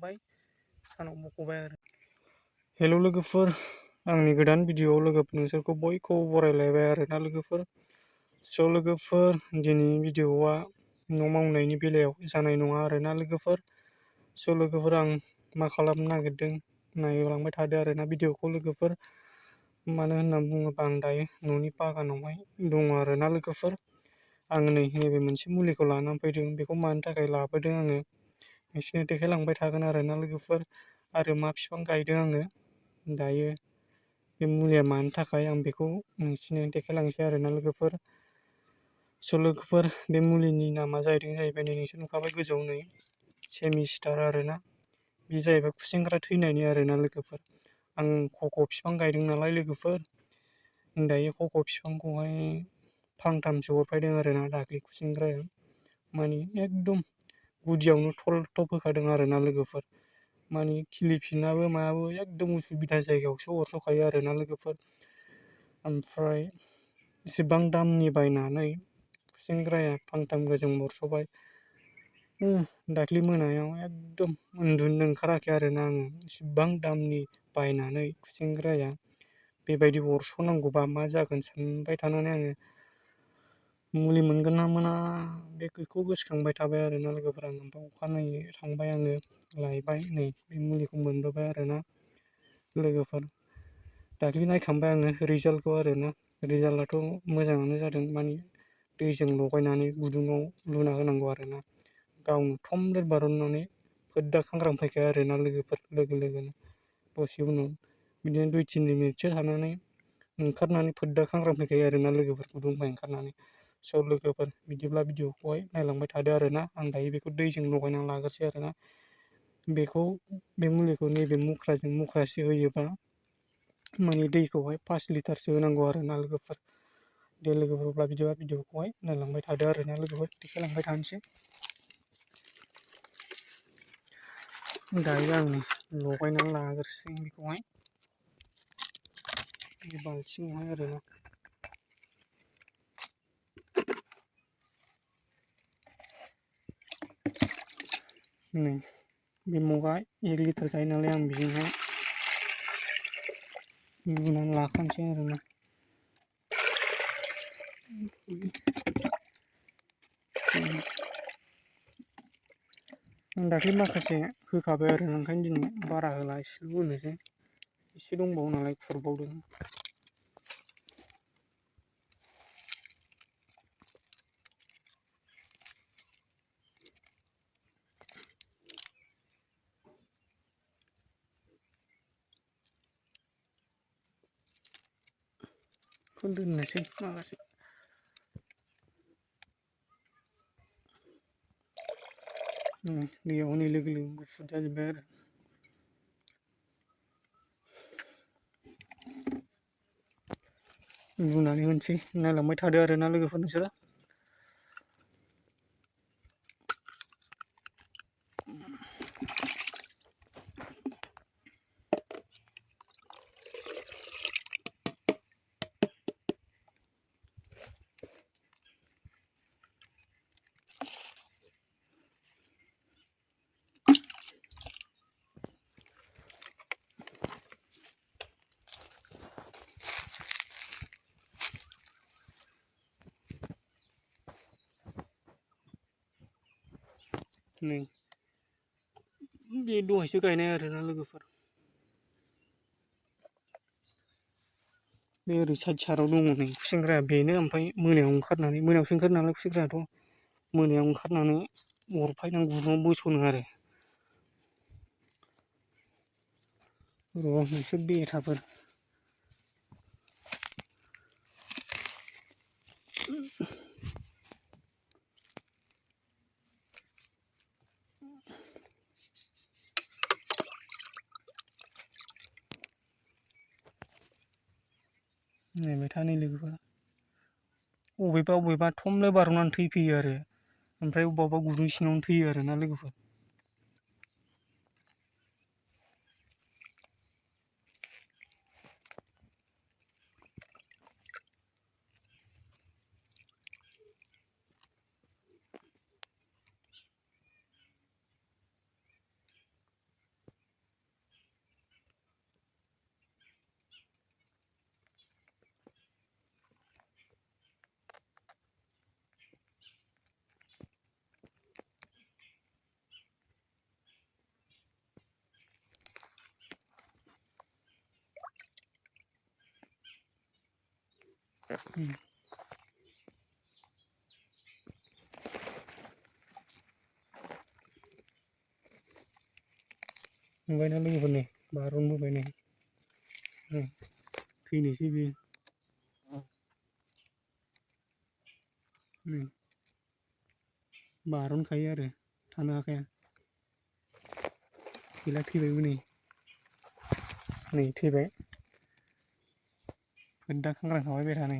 होबाय सानाव मख'बाय आरो। हेल' लोगोफोर, आंनि गोदान भिडिअ'आव नोंसोरखौ बयखौबो बरायलायबाय आरोना लोगोफोर। स' लोगोफोर, दिनैनि भिडिअ'आ न' मावनायनि बेलायाव जानाय नङा आरोना लोगोफोर। स' लोगोफोर, आं मा खालामनो नागिरदों नायलांबाय थादो आरोना भिडिअ'खौ लोगोफोर। मानो होनना बुङोबा आं दायो न'नि बागानावहाय दङ आरोना लोगोफोर। आङो नैबे मोनसे मुलिखौ लानानै फैदों। बेखौ मानि थाखाय लाबोदों आङो नोंसिनो देखायलांबाय थागोन आरोना लोगोफोर। आरो मा बिफां गायदों आङो दायो, बे मुलिया मानि थाखाय आं बेखौ नोंसिनो देखायलांसै आरोना लोगोफोर। स' लोगोफोर, बे मुलिनि नामा जाहैबाय नै नोंसोर नुखाबाय गोजौआव नै सेमिस्टार आरोना। बे जाहैबाय खुसेंग्रा थैनायनि आरोना लोगोफोर। आं कक' बिफां गायदों नालाय लोगोफोर, दायो कक' बिफांखौहाय फांथामसो हरफायदों आरोना दाख्लै खुसेंग्राया। माने एकदम गुदियावनो थलथब होखादों आरोना लोगोफोर। माने खिलिफिनाबो मायाबो एकदम उसुबिदा जायगायावसो अरस'खायो आरोना लोगोफोर। ओमफ्राय इसेबां दामनि बायनानै खुसेंग्राया फांथाम गोजों अरस'बाय। दाख्लै मोनायाव एकदम उन्दुनो ओंखाराखै आरोना आङो। इसिबां दामनि बायनानै खुसेंग्राया बेबायदि अरस'नांगौबा मा जागोन सानबाय थानानै आङो मुलि मोनगोन ना मोना बेखौ गोसोखांबाय थाबाय आरोना लोगोफोर। आं ओमफ्राय अखानायै थांबाय आङो लायबाय, नै बे मुलिखौ मोनबोबाय आरोना लोगोफोर। दाख्लै नायखांबाय आङो रिजाल्टखौ आरोना। रिजाल्टआथ' मोजाङानो जादों। माने दैजों लगायनानै गुदुङाव लुना होनांगौ आरोना। गावनो थमब्लेट बारननानै फोद्दा खांग्रांफैखायो आरोना लोगोफोर लोगो लोगोनो। दसे उनाव बिदिनो 2-3 मिनिटसो थानानै ओंखारनानै फोद्दा खांग्रांफैखायो आरोना लोगोफोर गुदुंनिफ्राय ओंखारनानै। स' लोगोफोर, बिदिब्ला भिडिअ'खौहाय नायलांबाय थादो आरोना। आं दायो बेखौ दैजों लगायनानै लाग्रोसै आरोना। बे मुलिखौ नैबे मुख्रासे होयोबा माने दैखौहाय 5 लिटारसो होनांगौ आरोना लोगोफोर। दे लोगोफोर, अब्ला बिदिबा भिडिअ'खौहाय नायलांबाय थादो आरोना लोगोफोर, देखायलांबाय थानोसै। दायो आं लगायनानै लाग्रोसै बेखौहाय बे बाल्थिङावहाय आरोना। नै बे मगआ 1 लिटार जायो नालाय, आं बेजोंहाय लुनानै लाखानोसै आरोना। आं दाख्लै माखासे होखाबाय आरो ओंखायनो दिनै बारा होला, एसेल' होनोसै। एसे दंबावो नालाय खुरबावदों। बेखौ दोननोसै माखासे। दैयाव होनाय लोगो लोगो गुफुर जाजोब्बाय आरो। लुनानै होनोसै, नायलांबाय थादो आरोना लोगोफोर नोंसोरो। नै बे दहायसो गायनाय आरोना लोगोफोर। बे ओरै साइड दङ नै खुसेंग्राया बेनो। ओमफ्राय मोनायावसो ओंखारो नालाय खुसेंग्रायाथ'। मोनायाव ओंखारनानै अरफायनानै गुदुङाव बोस'नो आरो। र' नोंसोर बेथाफोर नायबाय था नै लोगोफोर, अबेबा थमब्लेट बारनानै थैफैयो आरो। ओमफ्राय अबेबा गुदुं सिङावनो थैयो आरोना लोगोफोर। नुबायना लोगोफोर नै बारनबोबाय नै थैनोसै बेयो बारनखायो आरो थानो हाखाया गैला थैबायबो नै थैबाय दा खांग्रांखाबाय बेरा नै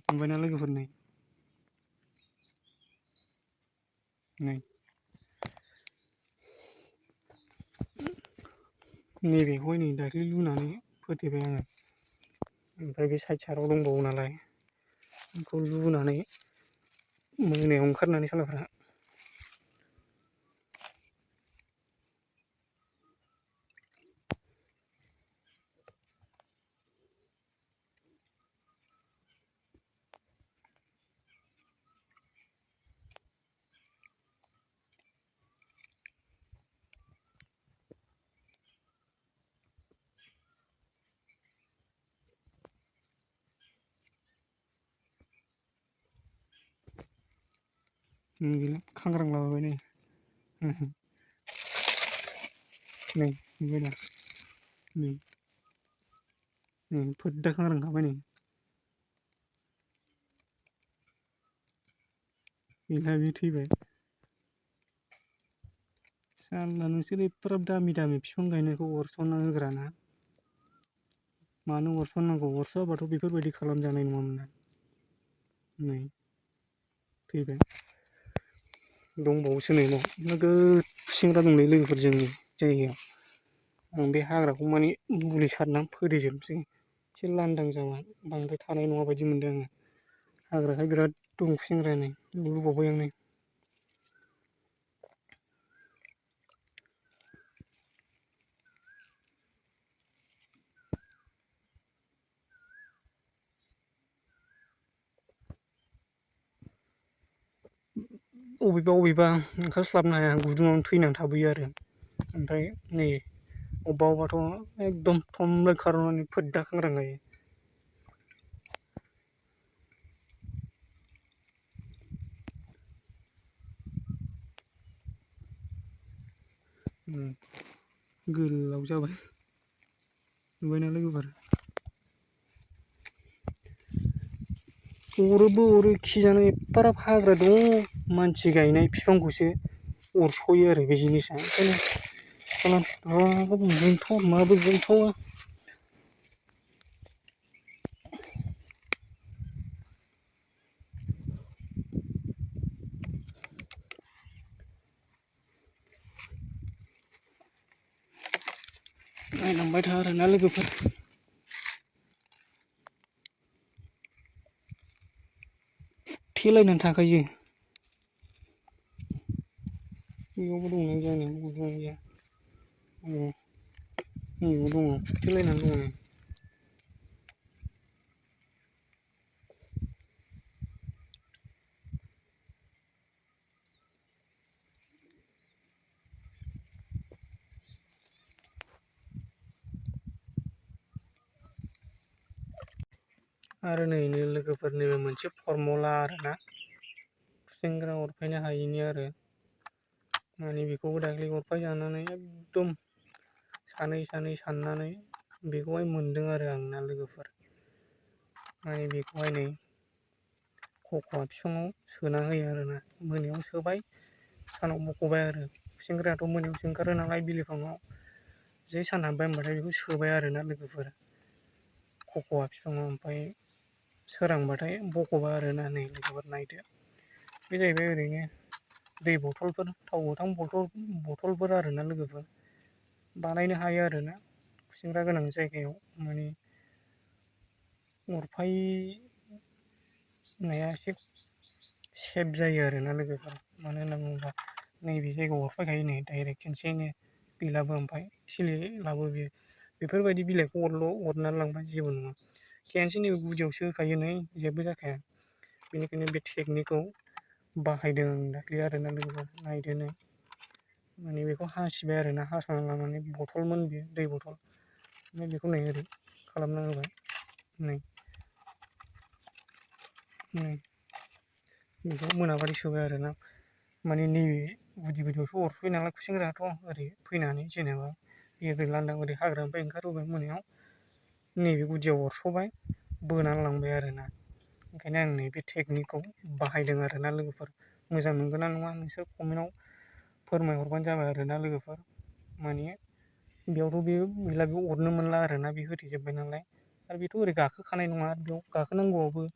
नुबायना लोगोफोर नै नैबेखौहाय नै दाख्लै लुनानै फोथेबाय आङो ओमफ्राय बे साइड दंबावो नालाय बेखौ लुनानै मोनायाव ओंखारनानै सालाफ्रा गैला खांग्रांलाबाय नै नुबायदा फोद्दा खांग्रांखाबाय नै गैला बे थैबाय साला नोंसोर एफाग्राब दामि बिफां गायनायखौ अरस'ना होग्राना मानो अरस'ननांगौ अरस'आबाथ' बेफोरबायदि खालामजानाय नङामोन नै थैबाय दंबावोसो नै नोगोद खुसेंग्रा दंलै लोगोफोर जोंनि जायगायाव आं बे हाग्राखौ माने मुलि सारनानै फोथैजोबनोसै एसे लांदां जाबा बांद्राय थानाय नङा बायदि मोनदों आङो हाग्राखाय बिराद दं खुसेंग्राया नै लुबावबाय आं नै अबेबा ओंखारस्लाबनो हाया गुदुङावनो थैनानै थाबोयो आरो ओमफ्राय नै अबेबाथ' एकदम थमब्लेट खारनानै फोद्दा खांग्रांखायो गोलाव जाबाय नुबायना लोगोफोर अरोबो अरो खिजानो एफाग्राब हाग्रा दं मानसि गायनाय बिफांखौसो अरस'यो आरो बे जिनिसा ओंखायनो रागा जोंथावा माबो जोंथावा नायलांबाय था आरोना लोगोफोर थेलायनानै थाखायो बेयावबो दंना जानायावबो गुदुङानो गैया नैबेयाव दङ थेलायनानै दङ नै आरो नै लोगोफोर नैबे मोनसे फरमुला आरोना खुसेंग्रा अरफायनो हायैनि आरो माने बेखौबो दाख्लै अरफायजानानै एकदम सानै साननानै बेखौहाय मोनदों आरो आंना लोगोफोर माने बेखौहाय नै खख'आ बिफाङाव सोना होयो आरोना मोनायाव सोबाय सानाव बख'बाय आरो खुसेंग्रायाथ' मोनायावसो ओंखारो नालाय बिलिफाङाव जै सान हाबबाय होनबाथाय बेखौ सोबाय आरोना लोगोफोर खख'आ बिफाङाव ओमफ्राय सोरांबाथाय बख'बाय आरोना नै लोगोफोर नायदो बे जाहैबाय ओरैनो दै बथलफोर थाव गोथां बथलफोर आरोना लोगोफोर बानायनो हायो आरोना खुसेंग्रा गोनां जायगायाव माने अरफायनाया एसे सेफ जायो आरोना लोगोफोर मानो होनना बुङोब्ला नैबे जायगायाव अरफायखायो नै डाइरेक्ट खेनसेयैनो गैलाबो ओमफ्राय खिलिलाबो बेयो बेफोरबायदि बिलाइखौ अरनानै लांबा जेबो नङा खेनसे नैबे गुदियावसो होखायो नै जेबो जाखाया बेनिखायनो बे टेकनिकखौ बाहायदों आं दाख्लै आरोना लोगोफोर नायदो नै माने बेखौ हासिबाय आरोना हास'ना लानानै बथलमोन बेयो दै बथल ओमफ्राय बेखौ नै ओरै खालामना होबाय नै नै बेखौ मोनाबाथाय सोबाय आरोना माने नैबे गुदि गुदियावसो अरफैयो नालाय खुसेंग्रायाथ' ओरै फैनानै जेनेबा ओरै लांदां ओरै हाग्रानिफ्राय ओंखारबोबाय मोनायाव नैबे गुदियाव अरस'बाय बोनानै लांबाय आरोना। ओंखायनो आं नैबे टेकनिकखौ बाहायदों आरोना लोगोफोर। मोजां मोनगोन ना नङा नोंसोर कमेन्टआव फोरमायहरबानो जाबाय आरोना लोगोफोर। माने बेयावथ' बे गैला, बेयाव अरनो मोनला आरोना, बे होथेजोब्बाय नालाय। आरो बेथ' ओरै गाखोखानाय नङा, बेयाव गाखोनांगौआबो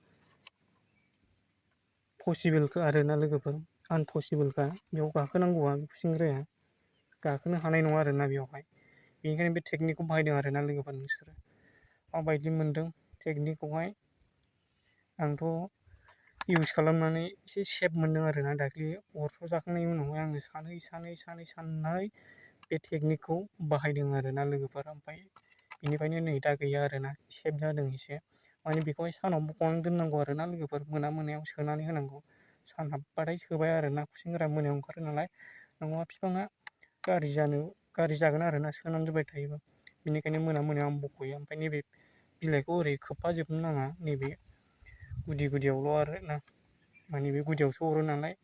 पसिबोलखा आरोना लोगोफोर, आनपसिबोलखा बेयाव गाखोनांगौआ खुसेंग्राया गाखोनो हानाय नङा आरोना बेयावहाय। बेनिखायनो बे टेकनिकखौ बाहायदों आरोना लोगोफोर। नोंसोरो माबायदि मोनदों टेकनिकखौहाय? आंथ' इउस खालामनानै एसे सेफ मोनदों आरोना। दाख्लि अरस' उनावहाय आङो सानै बे टेकनिकखौ बाहायदों आरोना लोगोफोर। ओमफ्राय बेनिफ्रायनो नै दा गैया आरोना, सेफ जादों एसे। माने बेखौहाय सानाव बख'नानै दोननांगौ आरोना लोगोफोर, मोनायाव सोनानै होनांगौ। सान हाबबाथाय सोबाय आरोना, खुसेंग्रा मोनायाव ओंखारो नालाय। नङाबा बिफाङा गाज्रि जागोन आरोना सोनानै दोनबाय थायोबा। बेनिखायनो मोनायाव आं बख'यो। ओमफ्राय नैबे बिलाइखौ ओरै खोबफाजोबनो नाङा, नैबे गुदियावल' आरोना, माने बे गुदियावसो अरो नालाय।